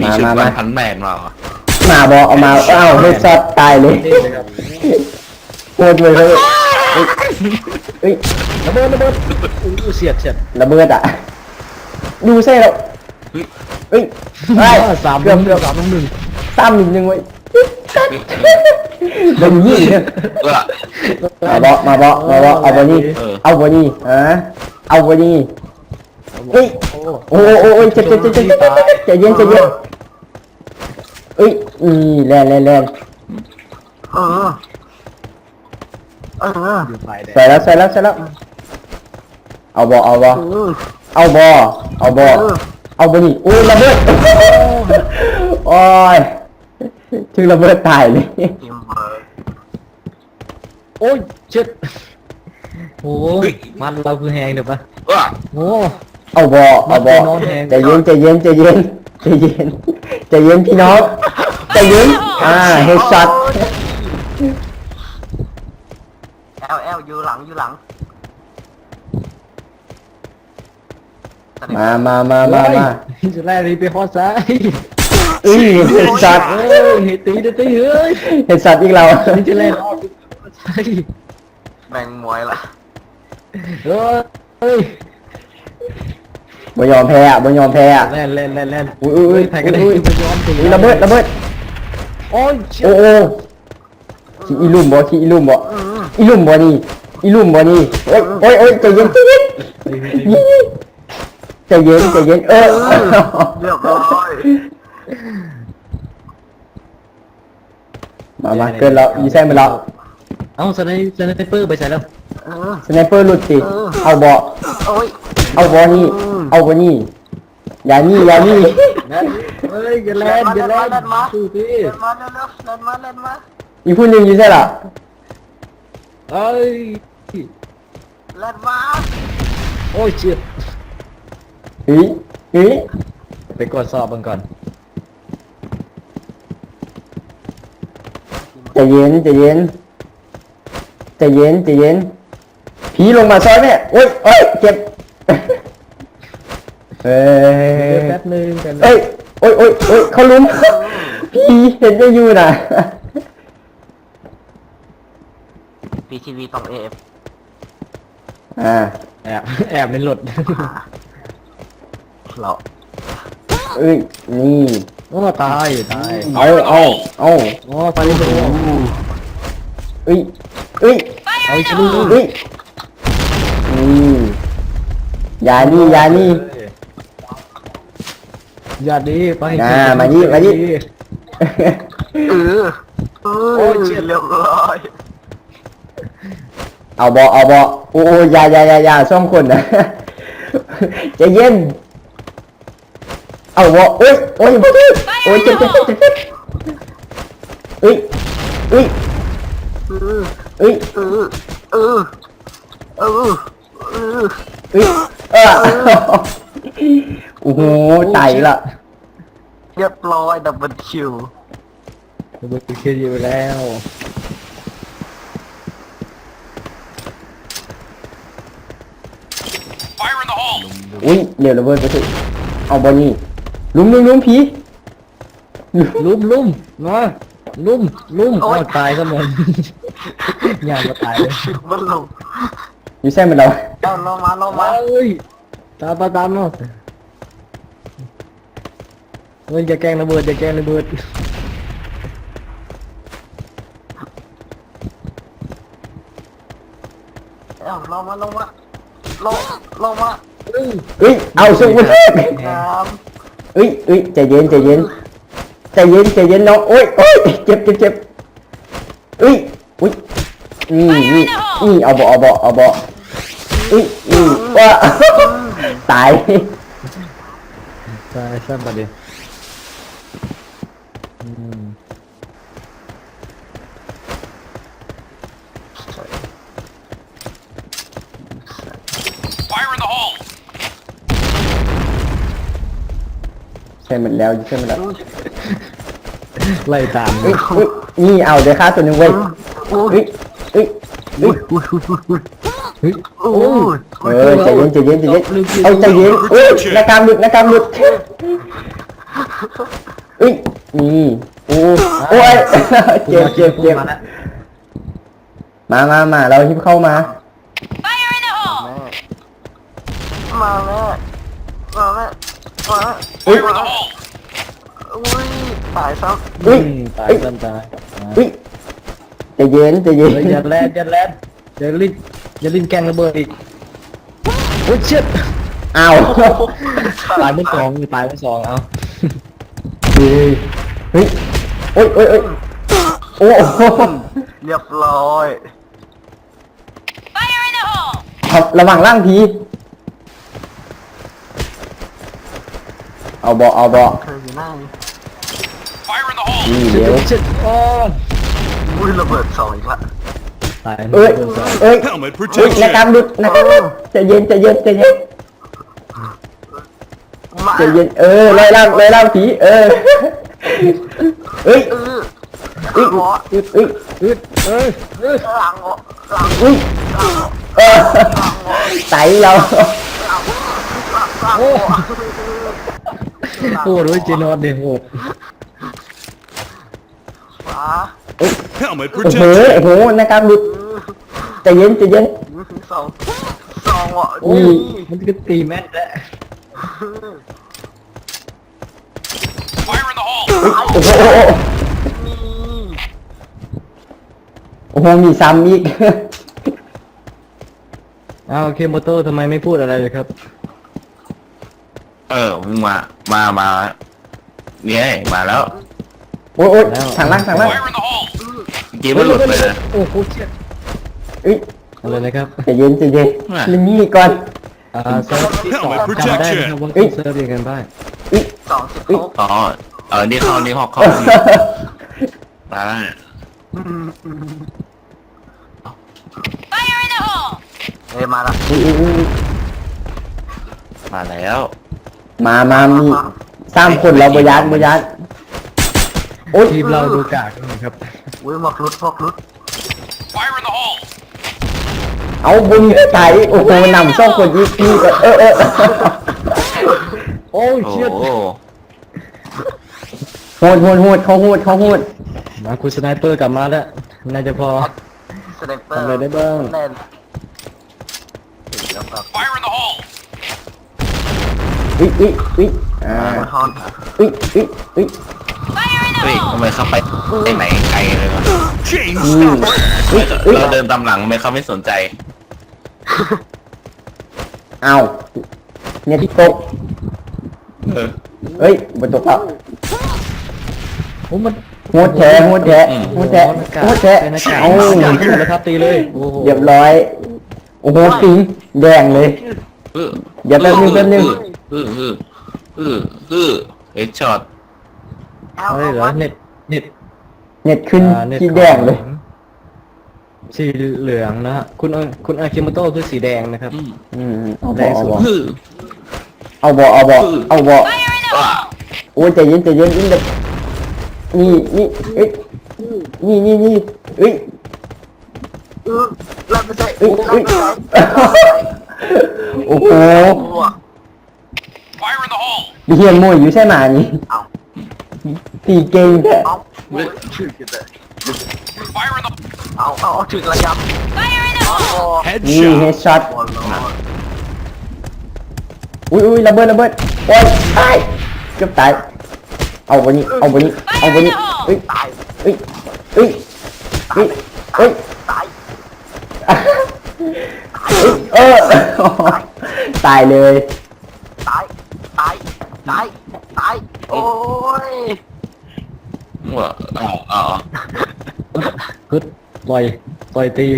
ມີຊຸດ ມາ ມາ ວັນພັນແມນມາຫວາ? ມາບໍ່ ເອົາມາ ເອົ້າ ເຮັດຊັອດຕາຍເລີຍ. ໂຫດເວີຍ ເຮີ້ຍ ເອີຍ ລະເບີດ ລະເບີດ ອຸ້ຍ ສຽດ ສຽດ ລະເບີດອະ ຢູ່ໃສແລ້ວ? ເອີຍ ເອີຍ ສາມ ເກືອບ ເກືອບ ສາມໜຶ່ງ ສາມໜຶ່ງເວີຍ. ເບິ່ງຍິງເດີ ມາບໍ່ ມາບໍ່ ມາບໍ່ ເອົາບໍ່ນີ້ ເອີ ເອົາບໍ່ນີ້ ຮະ ເອົາບໍ່ນີ້? ເອີຍ ໂອ້ ໂອ້ ໂອ້ ໂອ້ຍ ເຈັບ ເຈັບ ເຈັບ ເຈັບ ເຈັບ ເຈັບ ໃຈເຢັນ ໃຈເຢັນ. ເອີຍ ນີ້ ແລ່ນ ແລ່ນ ແລ່ນ ເອີ ເອີ ຢູ່ຝ່າຍໃດ? ໃສ່ແລ້ວ ໃສ່ແລ້ວ ໃສ່ແລ້ວ. ເອົາບໍ່ ເອົາບໍ່ ເອີ ເອົາບໍ່ ເອົາບໍ່? ເອີ ເອົາບໍ່ນີ້? ໂອ້ຍ ລະເບີດ ໂອ້ຍ ຖືກລະເບີດຕາຍເລີຍ. ທີມເວີກ ໂອ້ຍ ເຈັດ ໂອ້ຍ ມັດລາວຄືແຮງເດີປະ? ໂອ້ ເອົາບໍ່ ເອົາບໍ່? ໃຈເຢັນ ໃຈເຢັນ ໃຈເຢັນ ໃຈເຢັນ ໃຈເຢັນ ພີ່ນ້ອງ ໃຈເຢັນ. ອ່າ ເຮັດຊັອດ. ແອວ ແອວ ຢູ່ຫຼັງ ຢູ່ຫຼັງ. ມາ ມາ ມາ ມາ ມາ. ໂອ້ຍ ຈະໄລ່ໄປຮອດໃສ? ເອີຍ ເຮັດຊັດ ເອີຍ ເຮັດຕີ ເຮັດຕີ ເອີຍ ເຮັດຊັດອີກແລ້ວ. ຈະໄລ່ຮອດໃສ? ແບ່ງມວຍລະ ເອີຍ ບໍ່ຍອມແພ້ ບໍ່ຍອມແພ້. ແລ່ນ ແລ່ນ ແລ່ນ ແລ່ນ. ອຸ້ຍ ອຸ້ຍ ອຸ້ຍ ໃຜກໍໄດ້ ອຸ້ຍ ບໍ່ຍອມ ອຸ້ຍ ລະເບີດ ລະເບີດ. ໂອ້ຍ ໂອ້ ໂອ້ ຂີ້ອີລຸ່ມບໍ່ ຂີ້ອີລຸ່ມບໍ່ ອີລຸ່ມບໍ່ນີ້ ອີລຸ່ມບໍ່ນີ້? ໂອ້ຍ ໂອ້ຍ ໂອ້ຍ ໃຈເຢັນ ໃຈເຢັນ ໃຈເຢັນ ໃຈເຢັນ. ເອີ ຮຽບຮ້ອຍ. ມາ ມາ ເກີດແລ້ວ ຢູ່ໃສໝົດແລ້ວ? ເອົ້າ ສະໄນ ສະໄນເປີໄປໃສແລ້ວ? ເອີ ສະໄນເປີຫຼຸດຕິ? ເອີ ເອົາບໍ່? ໂອ້ຍ ເອົາບໍ່ນີ້? ເອົາບໍ່ນີ້? ຢ່ານີ້ ຢ່ານີ້. ເອີຍ ຢ່າແລ່ນ ຢ່າແລ່ນ ສູ້ຕິ ແລ່ນມາ ແລ່ນມາ ແລ່ນມາ ແລ່ນມາ. ອີກຜູ້ໜຶ່ງຢູ່ໃສລະ? ເອີຍ ແລ່ນມາ. ໂອ້ຍ ເຈັບ. ເຮີ້ຍ ເຮີ້ຍ ໄປກວດສອບເບິ່ງກ່ອນ. ໃຈເຢັນ ໃຈເຢັນ ໃຈເຢັນ ໃຈເຢັນ. ຜີລົງມາຊ່ອຍແມ່. ໂອ້ຍ ໂອ້ຍ ເຈັບ. ເອີຍ ແປັບໜຶ່ງ ແປັບໜຶ່ງ. ເອີຍ ໂອ້ຍ ໂອ້ຍ ໂອ້ຍ ເຂົ້າຫຼຸມ. ຜີເຫັນຫຍັງຢູ່ນະ? ພີທີວີຕ້ອງເອຟ. ອ່າ ແອບ ແອບໃນລົດ ເລາະ. ເອີຍ ນີ້. ໂອ້ ຕາຍ ຕາຍ. ເອົາ ເອົາ ເອົາ. ໂອ້ ໄປເລີຍ. ເອີຍ ເອີຍ ເອົາອີກ. ເອີຍ ນີ້ ຢ່ານີ້ ຢ່ານີ້. ຢ່າດີ ໄປ. ອ່າ ມານີ້ ມານີ້. ເອີ ໂອ້ຍ ເຈັບ ຮຽບຮ້ອຍ. ເອົາບໍ່ ເອົາບໍ່? ໂອ້ ໂອ້ ຢ່າ ຢ່າ ຢ່າ ຢ່າ ສອງຄົນນະ ໃຈເຢັນ. ເອົາບໍ່? ໂອ້ຍ ໂອ້ຍ ບໍ່ຖືກ. ໂອ້ຍ ເຈັບ ເຈັບ ເຈັບ ເຈັບ. ເອີຍ ເອີຍ ເອີ ເອີຍ ເອີ ເອີ ເອີ ເອີ ເອີ ເອີ. ໂອ້ໂຫ ຕາຍອີກລະ. ຮຽບຮ້ອຍ ດັບເບິນຄິວ. ດັບເບິນຄິວໄປແລ້ວ. ອຸ້ຍ ເດວລະເບີດໄປຖືກ. ເອົາບໍ່ນີ້? ລຸມ ລຸມ ລຸມ ຜີ. ລຸມ ລຸມ ມາ ລຸມ ລຸມ. ໂອ້ຍ ເອົາຕາຍຊະໝົດ. ຍ່າງບໍ່ຕາຍເລີຍ. ມັນລົງ. ຢູ່ໃສມັນເອົາ? ເອົາ ລົງມາ ລົງມາ. ເອີຍ ຕາມມາ ຕາມມາ. ເອີຍ ຢ່າແກ້ງລະເບີດ ຢ່າແກ້ງລະເບີດ. ເອົາ ລົງມາ ລົງມາ ລົງ ລົງມາ. ເອີຍ ເອີຍ ເອົາ ສົ່ງບໍ່ຖືກ. ງາມ. ເອີຍ ເອີຍ ໃຈເຢັນ ໃຈເຢັນ ໃຈເຢັນ ໃຈເຢັນນ້ອງ. ໂອ້ຍ ໂອ້ຍ ເຈັບ ເຈັບ ເຈັບ. ເອີຍ ອຸ້ຍ ນີ້ ນີ້ ນີ້ ເອົາບໍ່ ເອົາບໍ່ ເອົາບໍ່? ອຸ້ຍ ອຸ້ຍ ວ້າ ຕາຍ ຕາຍຊະບັດນີ້. ອືມ Fire in the hole. ໃຊ້ໝົດແລ້ວ ໃຊ້ໝົດແລ້ວ. ໄລ່ຕາມ ອຸ້ຍ ອຸ້ຍ ນີ້ ເອົາເດີ ຂ້າຕົວໜຶ່ງເວີຍ. ອຸ້ຍ ອຸ້ຍ ອຸ້ຍ ອຸ້ຍ ອຸ້ຍ ອຸ້ຍ ອຸ້ຍ ອຸ້ຍ. ເອີ ໃຈເຢັນ ໃຈເຢັນ ໃຈເຢັນ. ເອົາ ໃຈເຢັນ. ອຸ້ຍ ໜ້າກາກຫຼຸດ ໜ້າກາກຫຼຸດ. ເອີຍ ນີ້ ໂອ້ ໂອ້ຍ ເຈັບ ເຈັບ ເຈັບ ມາແລ້ວ ມາ ມາ ມາ ລາວຮີບເຂົ້າມາ Fire in the hole! ມາແລ້ວ ມາແລ້ວ ມາແລ້ວ ເອີຍ ມາແລ້ວ ອຸ້ຍ ຕາຍຊ້ຳ ອຸ້ຍ ອືມ ຕາຍຊ້ຳຕາຍ ອຸ້ຍ ໃຈເຢັນ ໃຈເຢັນ ເອີຍ ຢ່າແລ່ນ ຢ່າແລ່ນ ຢ່າຫຼິ້ນ ຢ່າຫຼິ້ນແກ່ງລະເບີດອີກ ໂອ້ຍ ຊິດ ອ້າວ ຕາຍໝົດສອງ ຕາຍໝົດສອງ ເອົາ ເອີຍ ເຮີ້ຍ ໂອ້ຍ ໂອ້ຍ ໂອ້ຍ ໂອ້ ຮຽບຮ້ອຍ Fire in the hole! ເອົາ ລະວັງຫຼັງພີ ເອົາບໍ່ ເອົາບໍ່ ເຄີຍຢູ່ນະ Fire in the hole! ນີ້ເດ້ ຊິດ ໂອ້ ອຸ້ຍ ລະເບີດສອງອີກລະ ຕາຍ ເອີຍ ລະເບີດສອງ ເອີຍ Helmet ອຸ້ຍ protection ໜ້າກາກຫຼຸດ ໜ້າກາກຫຼຸດ ໃຈເຢັນ ໃຈເຢັນ ໃຈເຢັນ ມາ ໃຈເຢັນ ເອີ ລອຍຫຼັງ ລອຍຫຼັງຜີ ເອີ ເອີຍ ອື ອຶດ ອຶດ ອຶດ ອຶດ ເອີຍ ອື ຫຼັງ ຫຼັງ ອຸ້ຍ ເອີ ໄຕລາວ ໂອ້ ໂຫດເວີຍ ເຈນອດນີ້ໂຫດ ຂວາ ເອີຍ Helmet ໂອ້ໂຫ protection ໂອ້ໂຫ ໜ້າກາກຫຼຸດ ໃຈເຢັນ ໃຈເຢັນ ສອງ ສອງ ໂອ້ຍ ນີ້ ມັນກໍຕີແມ່ນແທ້ Fire in the hole! ໂອ້ໂຫ ໂອ້ໂຫ ມີຊ້ຳອີກ ອ້າວ ເຄມໂມໂຕ ທຳໄມໄມ່ພູດອະໄລເລີຍຄັບ? ເອີ ມຶງມາ ມາ ມາ ນີ້ ມາແລ້ວ ໂອ້ຍ ໂອ້ຍ ທາງຫຼັງ ທາງຫຼັງ Fire in the hole! ເກມມັນຫຼຸດໄປນະ ໂອ້ໂຫ ເຈັບ ເອີຍ ເອົາເລີຍນະຄັບ ໃຈເຢັນ ໃຈເຢັນ ອ່າ ຫຼິ້ນນີ້ກ່ອນ ອ່າ ເຊີຟທີ່ສອງ Helmet ຈຳໄດ້ນະຄັບ protection ວ່າເຊີຟຍັງກັນບ້າງ ເອີຍ ສອງສິບຫົກ ອໍ ເອີ ນີ້ເຂົ້າ ນີ້ຮອບເຂົ້າ ມາ Fire in the hole! ເອີຍ ມາລະ ເອີຍ ເອີຍ ເອີຍ ມາແລ້ວ ມາ ມາ ມີສາມຄົນ ເຮົາບໍ່ຢ້ານ ບໍ່ຢ້ານ ໂອ້ຍ ທີມເຮົາດູກາກນະຄັບ ໂອ້ຍ ໝວກຫຼຸດ ໝວກຫຼຸດ Fire in the hole! ເອົາ ບໍ່ມີໃຜ ໂອ້ໂຫ ນຳສອງຄົນ ຍິງ ຍິງ ເອີ ເອີ ໂອ້ຍ ໂອ້ ເຊຍ ໂອ້ ໂຫດ ໂຫດ ໂຫດ ເຂົາໂຫດ ເຂົາໂຫດ ມາ ຄູສະໄນເປີກັບມາແລ້ວ ໜ້າຈະພໍ ສະໄນເປີ ທຳໄດ້ເບິ່ງ ແມ່ນ Fire in the hole! ອຸ້ຍ ອຸ້ຍ ອຸ້ຍ ອ່າ ບໍ່ທອນ ອຸ້ຍ ອຸ້ຍ ອຸ້ຍ Fire in the hole! ເຮີ້ຍ ທຳໄມເຂົ້າໄປໄປໄກເລີຍວະ Chain ອືມ Stomper! ອຸ້ຍ ອຸ້ຍ ເຮົາເດີນຕາມຫຼັງ ທຳໄມເຂົາໄມ່ສົນໃຈ? ອ້າວ ເນັດຕົກ ເອີ ເອີຍ ບໍ່ຕົກແລ້ວ ໂອ້ ມັນ ໂຫດແທ້ ໂຫດແທ້ ອືມ ໂຫດແທ້ ໂຫດແທ້ ເອົາ ລະທັບຕີເລີຍ ໂອ້ໂຫ ຮຽບຮ້ອຍ ໂອ້ໂຫ ປິງແດງເລີຍ ເອີ ດຽວແປັບໜຶ່ງ ແປັບໜຶ່ງ ເອີ ເອີ ເຮັດຊັອດ ເອີຍ ເນັດ ເນັດ ເນັດຂຶ້ນ ອ່າ ເນັດ ສີແດງເລີຍ ຂອງ ສີເຫຼືອງນະ ຄຸນ ເອີ ຄຸນອາຄິໂມໂຕະຄືສີແດງນະຄັບ ອືມ ອືມ ເອົາບໍ່ ເອົາບໍ່ ເອົາບໍ່ ເອົາບໍ່ ເອົາບໍ່ ໂອ້ຍ ໃຈເຢັນ ໃຈເຢັນ ນີ້ ນີ້ ເອີຍ ນີ້ ນີ້ ນີ້ ເອີຍ ເອີ ລັດໄປໃສ່ ເອີຍ ລັດໄປໃສ່ ໂອ້ໂຫ Fire in the hole! ໄປຮຽນມວຍຢູ່ໃສມານີ້? ເອົ້າ ຕີເກັ່ງແທ້ ເອົ້າ ໂອ້ຍ ຖືກຢູ່ເດີ Fire in the ເອົາ ເອົາ ເອົາ ຖືກລະຍຳ Fire in the hole! ໂອ້ Headshot ນີ້ ເຮັດຊັອດ ໂອ້ໂຫ ອຸ້ຍ ອຸ້ຍ ລະເບີດ ລະເບີດ ໂອ້ຍ ຕາຍ ເກືອບຕາຍ ເອົາບໍ່ນີ້ ເອົາບໍ່ນີ້ ເອົາບໍ່ນີ້ ເອີຍ ຕາຍ ເອີຍ ເອີຍ ເອີຍ ຕາຍ ເອີຍ ເອີຍ ຕາຍເລີຍ ຕາຍ ຕາຍ ຕາຍ ຕາຍ ໂອ້ຍ ວ່າ ເອົາ ເອົາ ກຶດ ຕ່ອຍ ຕ່ອຍຕີ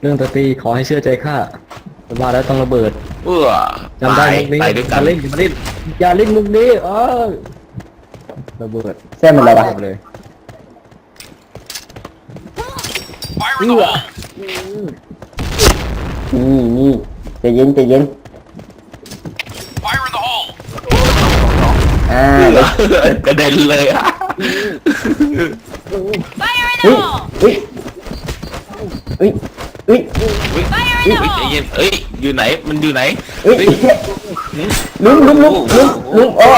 ເລື່ອງແຕ່ຕີ ຂໍໃຫ້ເຊື່ອໃຈຂ້າ ວ່າແລ້ວຕ້ອງລະເບີດ ເອີ ຈຳໄດ້ມຸກນີ້ ຕາຍ ຕາຍດ້ວຍກັນ ຢ່າຫຼິ້ນ ຢ່າຫຼິ້ນ ຢ່າຫຼິ້ນມຸກນີ້ ເອີ ລະເບີດ ແຊມມັນລະວະ ເລີຍ Fire in the hole! ນີ້ ນີ້ ໃຈເຢັນ ໃຈເຢັນ Fire in the hole! ອ່າ ກະເດັນເລີຍ Fire in the hole! ອຸ້ຍ ອຸ້ຍ ອຸ້ຍ ອຸ້ຍ Fire in the hole! ເອີຍ ຢູ່ໄຫນ? ມັນຢູ່ໄຫນ? ອຸ້ຍ ເອີຍ ລຸມ ລຸມ ລຸມ ລຸມ ລຸມ ໂອ້